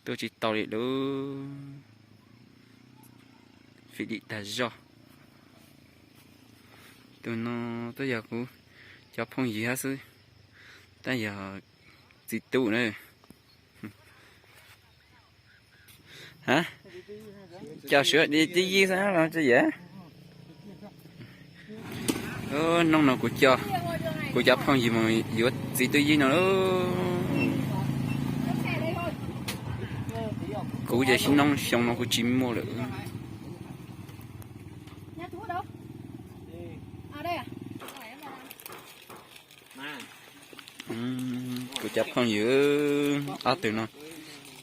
Tuaj tsis tau li lub, fim dim tag zog. Tus no twb yog kuv cov phooj ywg hab xwb, tab yog txiv tub na. Cov suav di twb yig xwb los tsis yam. Hnub no kuv cov, kuv cov phooj ywg mus yuav txiv tub yib no lauj. Kuv ces sib noob xyoo no kuv tsis muaj lawm. Kuv cov phooj ywg ob tug no,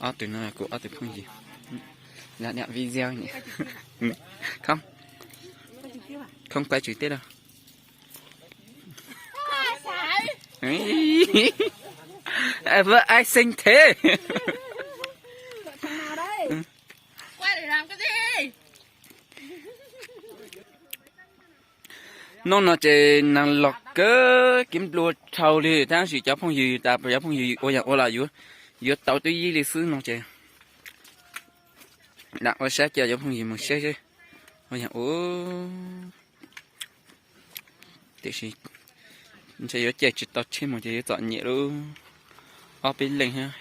ob tug no kuv ob tug phooj ywg. Lam niam video, không quay trực tiếp đâu. Ai xeeb thế. Hnub no ces neeg los kawg, kev nplua dhau li, tab sis cov phooj ywg tas cov phooj ywg ua yam ua los yuav, yuav tau tub yib li xwb no ces lam ua saib cov, cov phooj ywg mus saib seb ua yam ua. Tiam sis ntshe yuav caij tsis tau tsheb mus ces yuav txom nyem lub ob peb leeg thiab.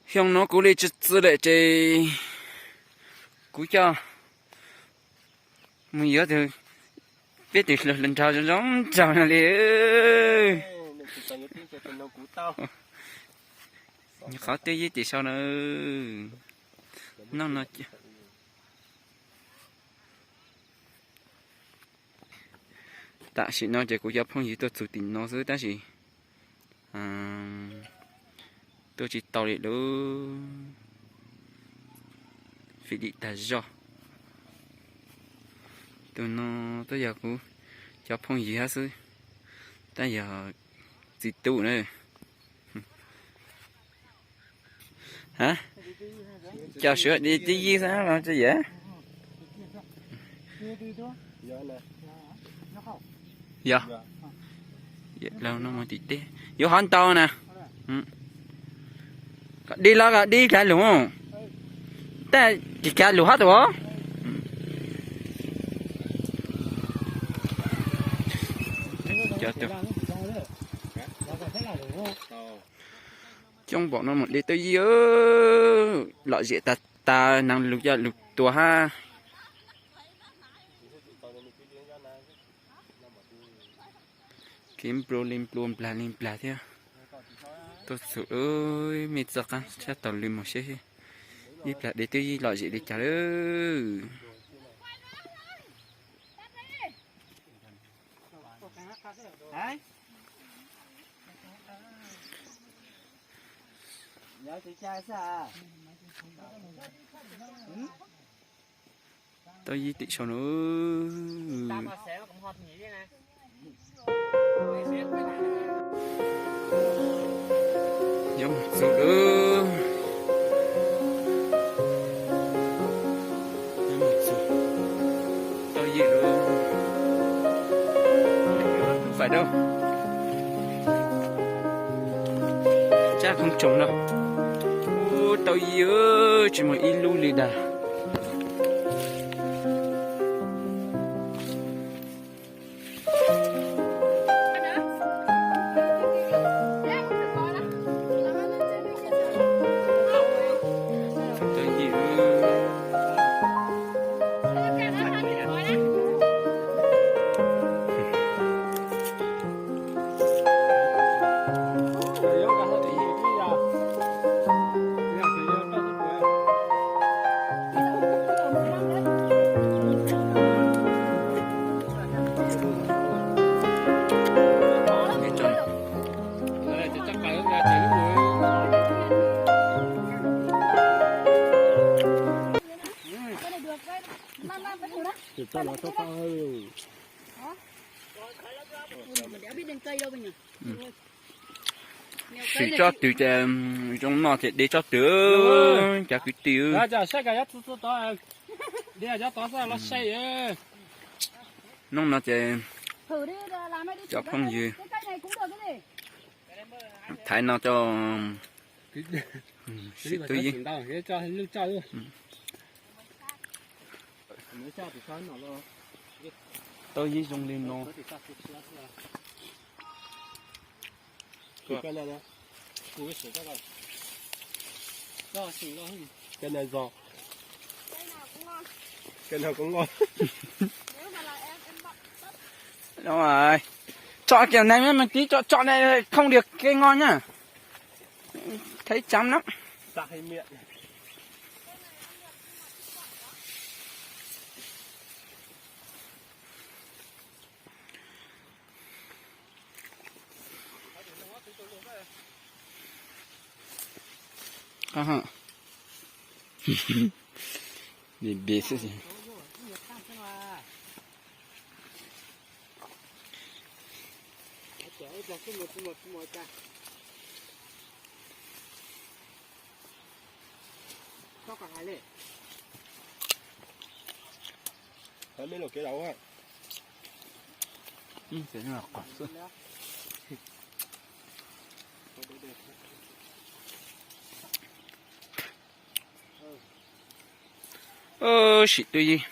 Xyoo no kuv li tsis txwv lawm ces kuv coj mus yuav tus, peb tus hluas hluas nraug zoo zoo nraug no li. Qhov twb yib tim sau na. Noj no. Tam sim no ces kuv cov phooj ywg tuaj txug tim no xwb tab sis tuaj tsis tau li lub, fim dim tag zog. Tus no twb yog kuv cov phooj ywg hab xwb, tab yog txiv tub na. Cov suav di twb yig xwb los tsis yam. Yog, no mus tim teb yuav hov ntau na. Kom dib los kom dib kav lus, tab sis kav lus hab tus. Coob npaum no mus de tub yib, lom zem tag tag, neeg lus coj lus tuag hab. Kev nplua li nplua nplag li nplag thiab. Tuaj txug mej txoj qaab sab taug lw mus seb ib plag de twb yib lom zem li cas lawm. Tau yib tim sau no. Yuav mus txug lawm. Yuav mus txug. Tau yim lawm. Fais dab. Tsab koob tsoom no. Ub, tau yim, tsis muaj ib lub li dag. Sim tsob twg ces zoo noj ces de tsob twg, cov kwv tij. Hnub no ces cov phooj ywg thaiv no coj sim twj yeej. Twj yeej zoo li no. Tso kiag na, me tib tso tso na, không được cái ngon nhá. Thấy chấm lắm. Npis npis xwb. Sim twj yeej.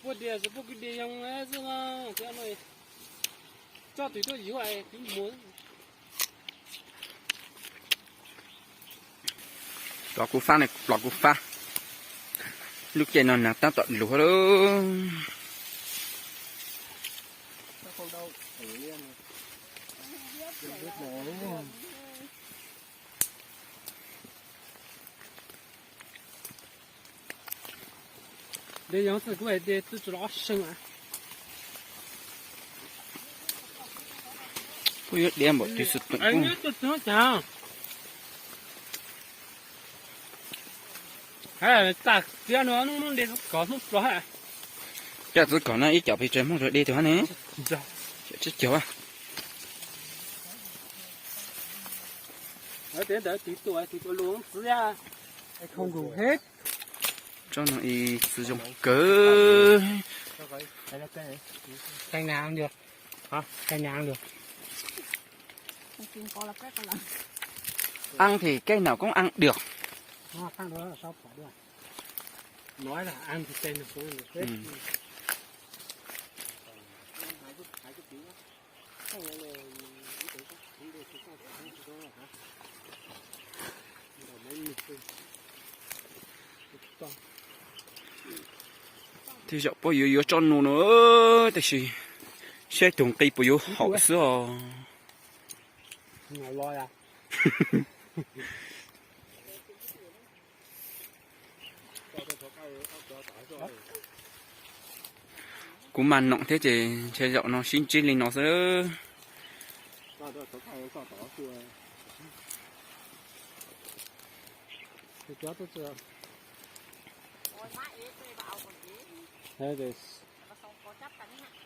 Puab dias puab kwj dias yoo xwb no, thiab no tsob twg tuaj yuav kwv muag. Plov kuv fab ne, plov kuv fab. Lub caij no nag tab tom luv lawm. De yoo xwb kuv de twb tsis los ob seev. Kuj yuav diav npaum twg xwb teem kuj. Coj txwv kom no ib co pes tsawg Hmoob rau de tus hab ne. Tsib caug. Tsob no ib txwv zoo kawg. Ăn thì cái nào cũng ăn được. Tej zaum puab yuav yuav tsob no no, tab sis saib tus nqi puas yuav haum xwb os. Kuv mas noom thiab ces ntshe zaum no sib ntsib li no xwb.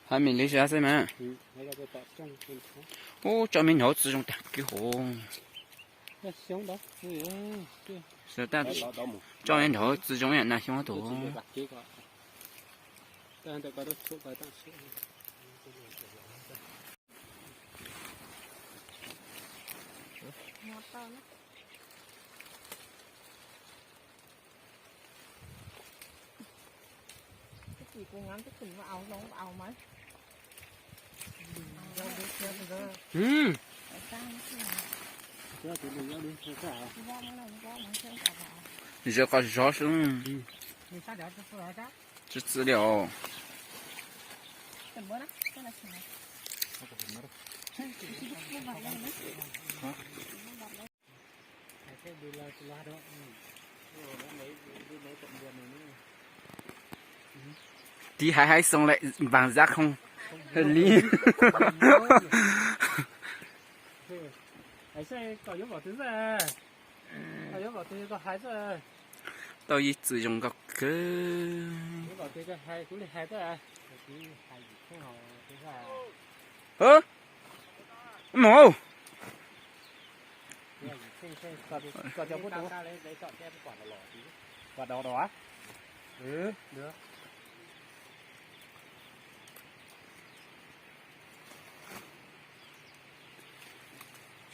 Hab me li sab xwb mas. Ub, tsob me nyuam hauv txwv zoo tag kiag hauv. Tsob me nyuam hauv txwv zoo ib yam nas xyoob tus. Zov qos zov xwb. Tsis txwv li os. Tiv hais hais xoo lawm npaag zab khooj li. Tau ib txwm zoo nkauj kawg. Mus.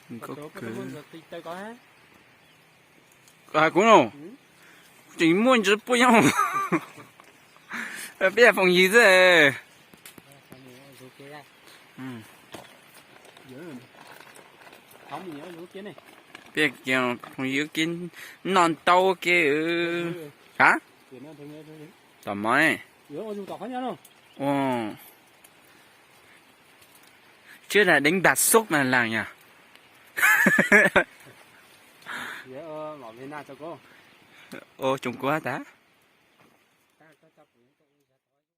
Nkauj kawg. Koj hais kuv no, tseem muaj ntsis puaj nyob. Peb foom ywg xwb. Peb foom ywg ke noj ntaub ke. A, tom mov. Ua, tsis tas deev npag xub mas laag yog. Ua tsoom kuv tas.